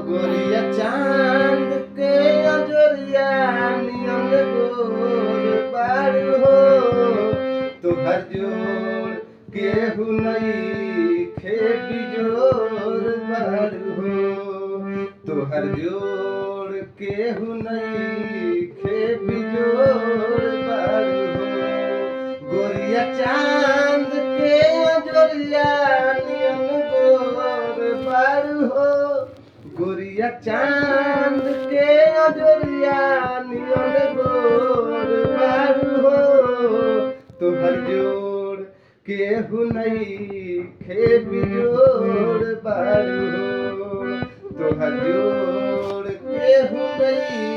गोरिया चांद के अजोरिया नियन गोर बारू हो। तोहर जोड़ केहू नहीं खे बिजोर बारू हो। तोहर जोड़ केहू नहीं खे बिजोर बारू हो। गोरिया चांद के अजोरिया नियन गोर बारू हो। गोरिया चांद के अजोरिया नियन गोर बारू हो। तोहर जोड़ केहू नहीं खे बिजोड़ बारू हो। तोहर जोड़ केहू नहीं